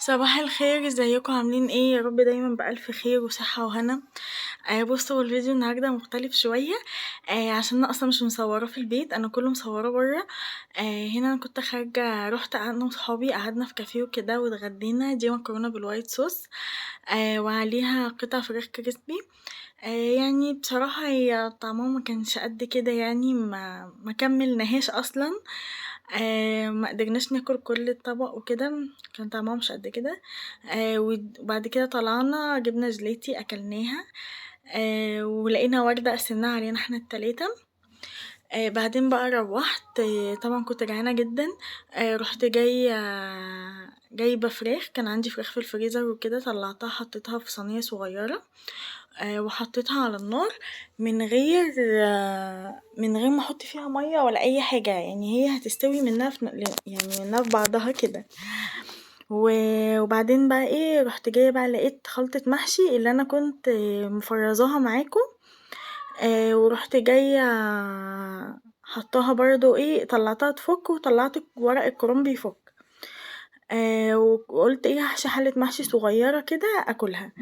صباح الخير، ازيكم عاملين ايه؟ يا رب دايما بألف خير وصحة وهنا. بصوا، هو الفيديو النهارده مختلف شوية، عشان انا اصلا مش مصوراه في البيت، انا كله مصوراه بره. هنا انا كنت خارجة، رحت انا وصحابي قعدنا في كافيه وكده واتغدينا. دي مكرونة بال white sauce، وعليها قطع فراخ crispy. بصراحة هي طعمها ما كانش قد كده، ما كملناهاش اصلا، ما قدرناش ناكل كل الطبق وكده، كان طعمها مش قد كده. وبعد كده طلعنا جبنا جيلاتي اكلناها، ولقينا وردة قسمناها علينا احنا التلاتة. بعدين بقى روحت، طبعا كنت جعانة جدا، رحت جايبة فراخ، كان عندي فراخ في الفريزر وكده، طلعتها حطيتها في صينية صغيرة، وحطيتها على النار من غير ما احط فيها مية ولا اي حاجة، هي هتستوي منها في يعني منها في بعضها كده. وبعدين بقى رحت جاية بقى لقيت خلطة محشي اللي انا كنت مفرزاها معاكم، ورحت جاية حطاها برضو طلعتها تفك، وطلعت ورق الكرنب يفك، وقلت هحشي حلة محشي صغيرة كده اكلها.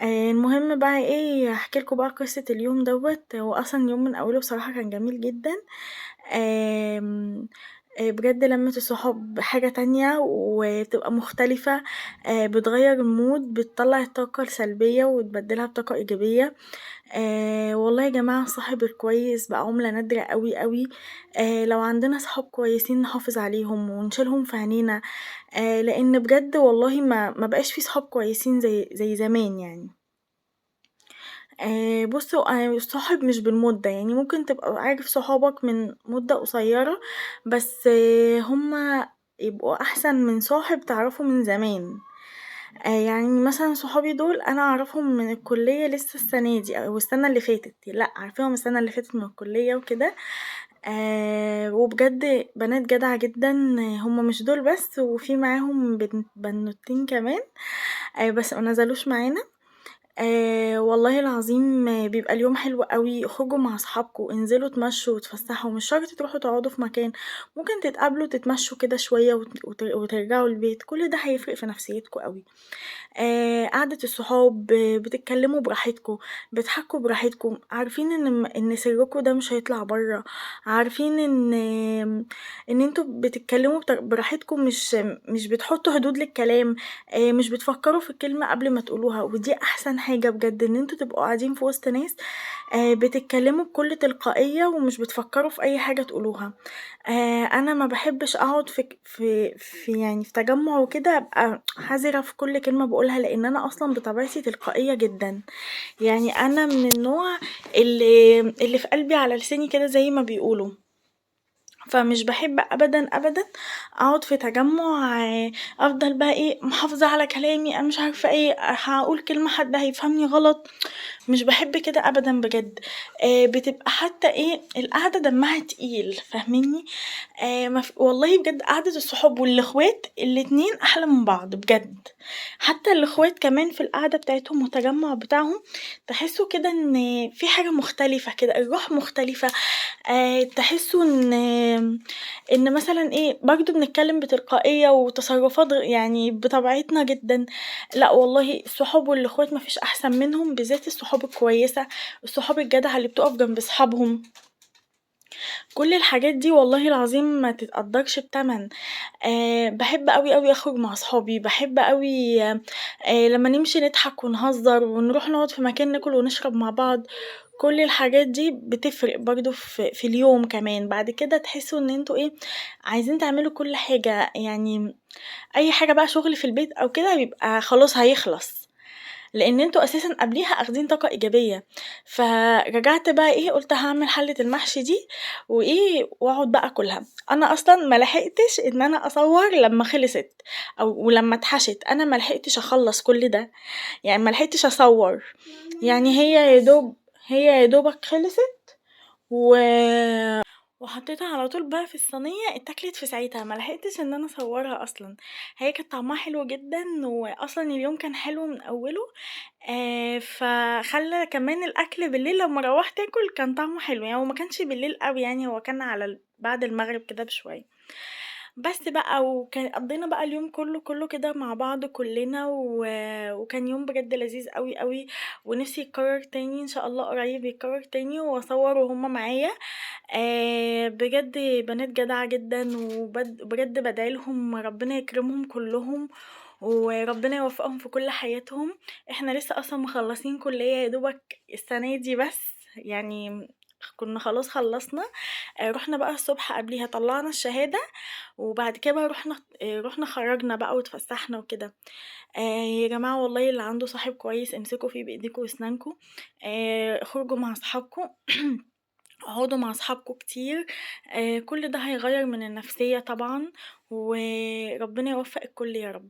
المهم بقى هحكي لكم بقى قصة اليوم دوت. هو اصلا اليوم من اوله بصراحة كان جميل جدا. بجد لمة الصحاب حاجة تانية وتبقى مختلفة، بتغير المود، بتطلع الطاقة السلبية وتبدلها بطاقة إيجابية. والله يا جماعة الصاحب الكويس بقى عملة نادرة قوي قوي. لو عندنا صحاب كويسين نحافظ عليهم ونشيلهم في عينينا، لأن بجد والله ما بقاش في صحاب كويسين زي زمان. الصاحب مش بالمدة، ممكن تبقى عارف صحابك من مدة قصيرة، بس هما يبقوا أحسن من صاحب تعرفه من زمان. مثلا صحابي دول أنا أعرفهم من الكلية لسه السنة دي أو السنة اللي فاتت، لأ عارفاهم السنة اللي فاتت من الكلية وكده. وبجد بنات جدعة جدا، هما مش دول بس، وفي معاهم بنوتين كمان، بس ما نزلوش معانا. والله العظيم بيبقى اليوم حلو قوي. اخرجوا مع اصحابكم، انزلوا تمشوا وتفسحوا، مش شرط تروحوا تقعدوا في مكان، ممكن تتقابلوا تتمشوا كده شويه وترجعوا البيت، كل ده هيفرق في نفسيتكم قوي. قعدة الصحاب، بتتكلموا براحتكم، بتحكوا براحتكم، عارفين ان سركم ده مش هيطلع بره، عارفين ان انتوا بتتكلموا براحتكم، مش بتحطوا حدود للكلام، مش بتفكروا في الكلمة قبل ما تقولوها. ودي احسن حاجة بجد، ان انتوا تبقوا قاعدين في وسط ناس، بتتكلموا بكل تلقائية ومش بتفكروا في اي حاجة تقولوها. انا ما بحبش اقعد في تجمع وكده، ابقى حذرة في كل كلمة بقولها، لان انا اصلا بطبيعتي تلقائية جدا. انا من النوع اللي في قلبي على لساني كده زي ما بيقولوا، فمش بحب ابدا ابدا اقعد في تجمع، افضل بقى محافظة على كلامي، انا مش عارفة ايه، هقول كلمة حد هيفهمني غلط، مش بحب كده ابدا بجد. بتبقى حتى القعدة دمها تقيل، فاهميني؟ والله بجد قعدة الصحاب والاخوات الاتنين احلى من بعض بجد. حتى الاخوات كمان في القعدة بتاعتهم والتجمع بتاعهم تحسوا كده ان في حاجة مختلفة كده، الروح مختلفة. تحسوا ان مثلا برضو بنتكلم بتلقائية وتصرفات بطبيعتنا جدا. لا والله الصحاب والاخوات مفيش احسن منهم، بالذات الصحاب الكويسة، الصحاب الجدعة اللي بتقف جنب صحابهم، كل الحاجات دي والله العظيم ما تتقدرش بتمن. بحب قوي قوي اخرج مع صحابي، بحب قوي، لما نمشي نضحك ونهزر ونروح نقعد في مكان ناكل ونشرب مع بعض، كل الحاجات دي بتفرق برضو في اليوم كمان. بعد كده تحسوا ان انتوا عايزين تعملوا كل حاجة، اي حاجة بقى شغل في البيت او كده بيبقى خلاص هيخلص، لان انتوا اساسا قبليها اخدين طاقة ايجابية. فرجعت بقى قلت هعمل حلة المحشي دي واقعد بقى اكلها. انا اصلا ما لحقتش ان انا اصور لما خلصت او ولما اتحشت، انا ما لحقتش اخلص كل ده، ما لحقتش اصور، هي يا دوبك خلصت وحطيتها على طول بقى في الصينية، اتاكلت في ساعتها، ما لحقتش ان انا اصورها اصلا. هي كانت طعمها حلو جدا، واصلا اليوم كان حلو من اوله، فخلى كمان الاكل بالليل لما روحت اكل كان طعمه حلو، هو ما كانش بالليل قوي، هو كان على بعد المغرب كده بشويه. بس بقى قضّينا بقى اليوم كلّه، كلّه كده مع بعض كلّنا وكان يوم بجد لذيذ أوي، أوي، ونفسي يتكرر تاني إن شاء الله قريب يتكرر تاني وأصور وهُم معايا. بجد بنات جدعة جدًا بجد بادعي لهم ربنا يكرمهم كلّهم، وربنا يوفقهم في كل حياتهم. إحنا لسه أصلًا مخلّصين كلية يا دوبك السنة دي بس، يعني كنا خلاص خلّصنا، رُحنا بقى الصبح قبليها طلّعنا الشهادة، وبعد كده بقى رُحنا خرجنا بقى واتفسحنا وكده. يا جماعة والله اللي عنده صاحب كويس امسكوا فيه بإيديكم وأسنانكم، اخرجوا مع أصحابكم، اقعدوا مع أصحابكم كتير، كل ده هيغيّر من النفسية طبعًا، وربنا يوفق الكل يا رب.